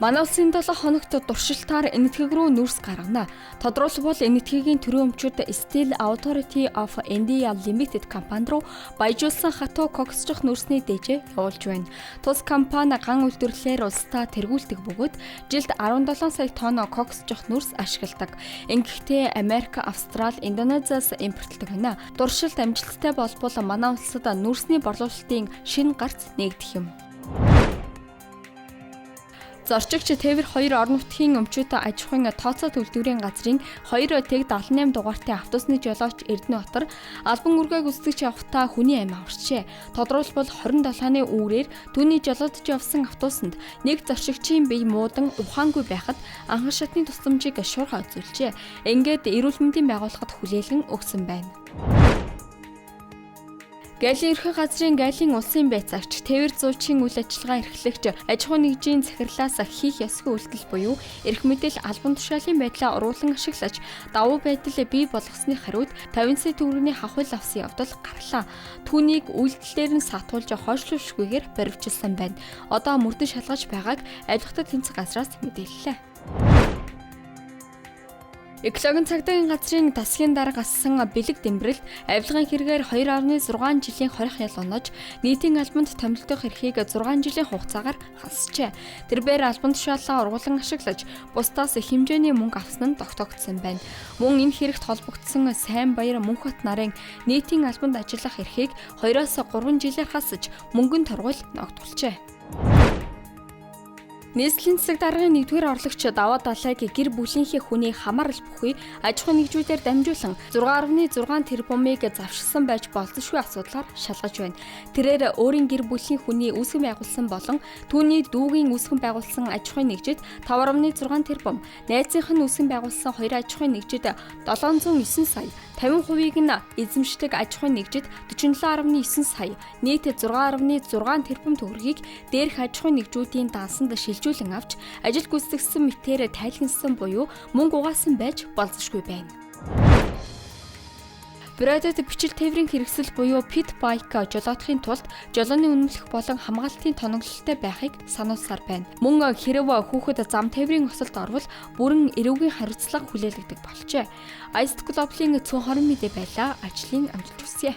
Манай улсын 7 хоногт туршилтаар Энэтхэг рүү нүүрс гаргана. Тодруулбал, Энэтхэгийн төрийн өмчүүд Steel Authority of India Limited компани руу баяжуулсан хатуу коксжих нүүрсний дээжээ явуулж байна. Тус компани ган үйлдвэрлэлээр улсдаа тэргүүлдэг бөгөөд жилд 17 сая тонн коксжих нүүрс ашигладаг. Ингэхдээ Америк, Австрали, Индонезиас импортлдог байна. Туршилт амжилттай болбол манай улсад нүүрсний борлуулалтын шинэ гарц нээгдэх юм. Зорчигч Тээвэр 2 орон нутгийн өмчөөтэй аж ахуйн тооцоо төлөвлөрийн газрын 2 тэг 78 дугаартай автобусны жолооч Эрдэнэбатар албан үүргээ гүйцэтгэж явахдаа хүний амь аварчээ. Тодруулбал, 27-ны үүрээр түүний жолоодож явсан автобусанд нэг зорчигчийн бие муудан ухаангүй байхад анхан шатны тусламжийг шуурхай үзүүлжээ. Ингээд эрүүл мэндийн байгууллагад хүлээлгэн өгсөн байна. Галийн ерхий газрын Галийн улсын байцаагч, тээвэр зуучийн үйл ажиллагаа эрхлэгч аж ахуйн нэгжийн захирлаас хийх ёсгүй үйлдэл буюу эрх мэдэл, албан тушаалын байдлаа уруулан ашиглаж давуу байдал бий болгосны хариуд 50 сая төгрөгийн хахуйл авсан явдал гарлаа. Түүнийг үйлдэлээр нь сатуулж хойшлуулшгүйгээр баривчилсан байна. Одоо мөрдөн шалгаж байгааг авилгатад тэнцэх газраас мэдээллээ. Экологийн цагдаагийн газрын тасгийн дарга ассан бэлэг дэмбэрэлд авилгын хэрэгээр 2.6 жилийн хорих ял оноож, нийтийн албанд томилдох эрхийг 6 жилийн хугацаагаар хасжээ. Тэрбээр албан тушаалаа ургуулan ашиглаж бусдаас хэмжээний мөнгө авсан нь тогтоогдсон байна. Мөн энэ хэрэгт холбогдсон Сайн Баяр Мөнхбат нарын нийтийн албанд ажиллах эрхийг 2-оос 3 жилээр хасаж, мөнгөн торгуул ногдуулжээ. Нийслэлийн засаг даргын 1-р орлогч Даваа Далайг гэр бүлийнхээ хүний хамаарал бүхий аж ахуйн нэгжүүдээр дамжуулан 6.6 тэрбумыг завшилсан байж болзошгүй асуудлаар шалгаж байна. Тэрээр өөрийн гэр бүлийн хүний үүсгэн байгуулсан болон түүний дүүгийн үүсгэн байгуулсан аж ахуйн нэгжид 5.6 тэрбум, найзынх нь үүсгэн байгуулсан хоёр аж ахуйн нэгжид 709 сая, 50%-ийг нь эзэмшдэг аж ахуйн нэгжид 47.9 сая, нийт 6.6 тэрбум төгрөгийг дээрх аж ахуйн нэгжүүдийн дансанд шилжүүлэн авч ажил гүйцэтгэсэн мэтээр тайлгнасан буюу мөнгө угаасан байж болзошгүй байна. Бродод бичил тээврийн хэрэгсэл буюу pit bike жолоодохын тулд жолооны үнэмлэх болон хамгаалтын тоноглолтой байхыг сануулсаар байна. Мөн хэрэв хүүхэд зам тээврийн осолд орвол бүрэн эрүүгийн хариуцлага хүлээлгдэг болжээ. Ice Global-ийн цөөн 20 мэдээ байлаа. Ажлын амжилт хүсье.